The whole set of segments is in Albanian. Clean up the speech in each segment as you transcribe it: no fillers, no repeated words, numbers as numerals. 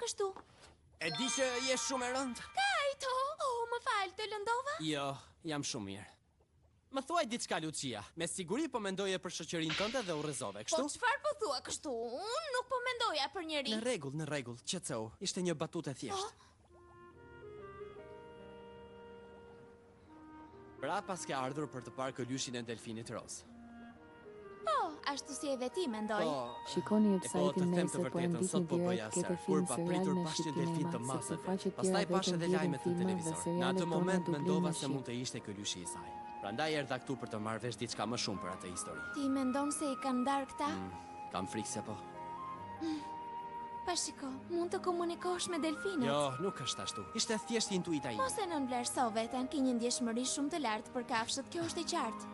kështu? E di që je shumë e rëndë. Kajto, oh, më fal, të lëndova? Jo, jam shumë mirë. Më thuaj diçka Lucia, me siguri po mendoje për shoqërinë tënde dhe u rrëzove, kështu? Po çfarë po thua kështu? Unë nuk po mendoja për njeri. Në rregull, në rregull, qetësohu. Ishte një batutë e thjeshtë. Po? Pra paske ardhur për të parë këlyshin e delfinit rozë. Po, ashtu si edhe ti mendoj. Po, Shikoni e po të websajtin them të nesër po e vërtetën, ndiqni sot po direkt bëja kete sërf, kur film serial papritur në pashë një Shqip delfin Kinema, të madh sepse në det. faqet tjera Pastaj pashë vetëm edhe vjedhin lajmet në filma dhe televizor. Në serialet atë tona moment dublim mendova në se shqip. mund të ishte këlyshi i saj. Prandaj erdha këtu për të marrë vesh diçka më shumë për atë histori. Ti mendon se i kanë ndarë këta? Mm, kam frikë se po. Pa shiko, mund të komunikosh me delfinët. Jo, nuk është ashtu. Ishte thjesht intuita ime. Mos e nënvlerëso veten, ke një ndjeshmëri shumë të lartë për kafshët, kjo është e qartë.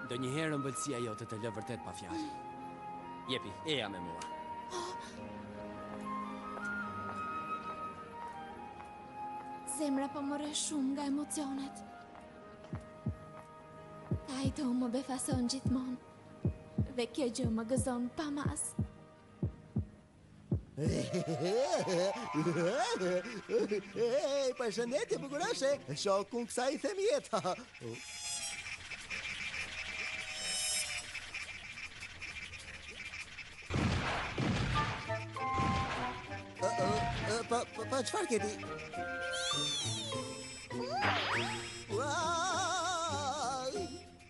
Ndonjëherë ëmbëlsia jote të lë vërtet pa fjalë. Jepi, eja me mua. Zemra po më rreh shumë nga emocionet. Kajto më befason gjithmonë. Dhe kjo gjë më gëzon pa masë. Ej, përshëndetje bukuroshe. Shokun kësaj i them jetë. Pa, pa, pa, çfarë ke ti?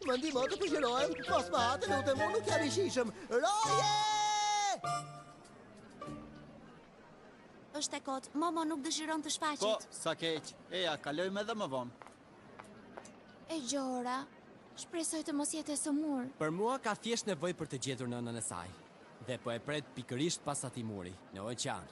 Më ndihmo të përgjërohem, mos më ha të lutem, unë nuk jam i shijshëm. Roje! Është e kotë, Momo nuk dëshiron të shfaqet. Po, sa keq. Eja, kalojmë edhe më vonë. E gjora, shpresoj të mos jetë e sëmurë. Për mua ka thjesht nevojë për të gjetur nënën e saj. Dhe po e pret pikërisht pas atij muri, në oqean.